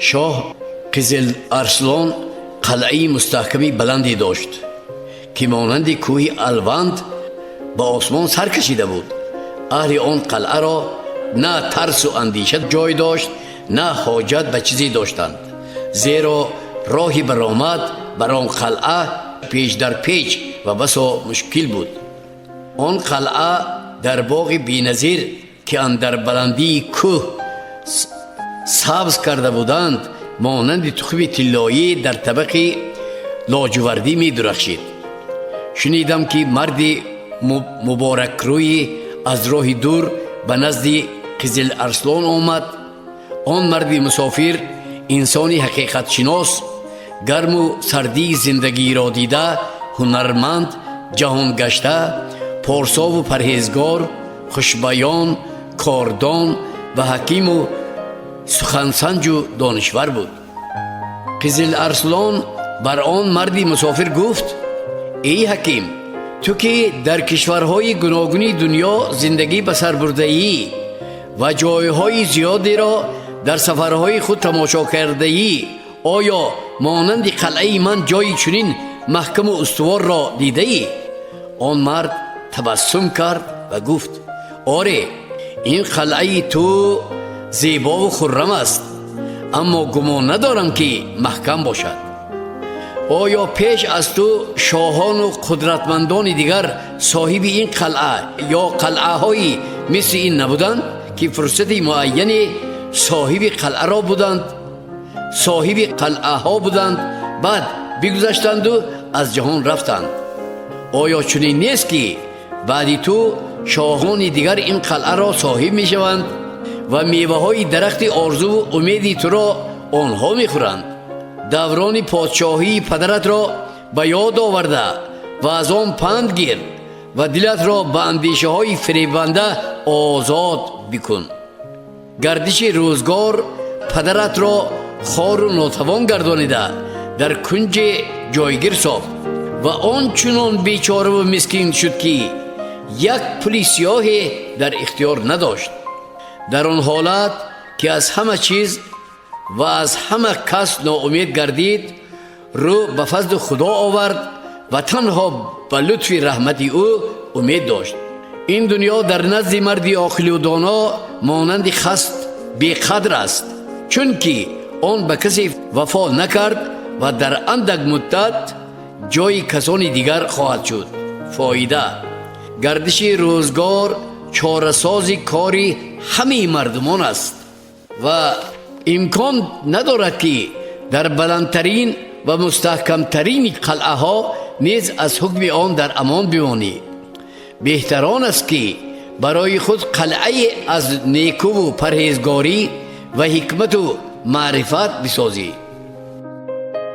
Шоҳ Қизил Арслон қалъаи мустаҳками баланде дошт, ки монанди кӯҳи Алванд ба осмон сар кашида буд. Аҳли он қалъаро на тарсу андеша ҷой дошт, на ҳоҷат ба чизе доштанд, зеро роҳи баромад бар он қалъа печ дар печ ва басо мушкил буд. Он қалъа дар боғи беназир, ки андар баландии кӯҳ сабз карда буданд, монанди тухми тиллоӣ дар табақи лоҷувардӣ медурахшид. Шунидам, ки марди муборакрӯӣ аз роҳи дур ба назди Қизил Арслон омад. Он марди мусофир инсони ҳақиқатшинос, гарму сардии зиндагиро дида, ҳунарманд, ҷаҳонгашта, порсову парҳезгор, хушбаён, кордон ва ҳакиму сухансанҷу донишвар буд. Қизил Арслон бар он марди мусофир гуфт: «Эй ҳаким, ту ки дар кишварҳои гуногуни дунё зиндагӣ ба сар бурдаӣ ва ҷойҳои зиёдеро дар сафарҳои худ тамошо кардаӣ, оё монанди қалъаи ман ҷои чунин маҳкаму устуворро дидаӣ?» Он мард табассум кард ва гуфт: «Оре, ин қалъаи ту зебову хуррам аст, аммо гумон надорам, ки маҳкам бошад. Оё пеш аз ту шоҳону қудратмандони дигар соҳиби ин қалъа ё қалъаҳои мисли ин набуданд, ки фурсати муайяне соҳиби қалъаро буданд, соҳиби қалъаҳо буданд, баъд бигузаштанду аз ҷаҳон рафтанд? Оё чунин нест, ки баъди ту шоҳони дигар ин қалъаро соҳиб мешаванд ва меваҳои дарахти орзуву умеди туро онҳо мехӯранд? Даврони подшоҳии падаратро ба ёд оварда ва аз он панд гир ва дилатро ба андешаҳои фиребанда озод бикун. Гардиши рӯзгор падаратро хору нотавон гардонида, дар кунҷе ҷойгир сохт ва он чунон бечораву мискин шуд, ки як пули сиёҳе дар ихтиёр надошт. Дар он ҳолат, ки аз ҳама чиз ва аз ҳама кас ноумед гардид, рӯ ба фазли Худо овард ва танҳо ба лутфи раҳмати ӯ умед дошт. Ин дунё дар назди марди оқилу доно монанди хаст беқадр аст, чунки он ба касе вафо накард ва дар андак муддат ҷои касони дигар хоҳад шуд». Фоида: гардиши рӯзгор чорасози кори ҳамаи мардумон аст ва имкон надорад, ки дар баландтарин ва мустаҳкамтарини қалъаҳо низ аз ҳукми он дар амон бимонӣ. Беҳтар он аст, ки барои худ қалъае аз некуву парҳезгорӣ ва ҳикмату маърифат бисозӣ.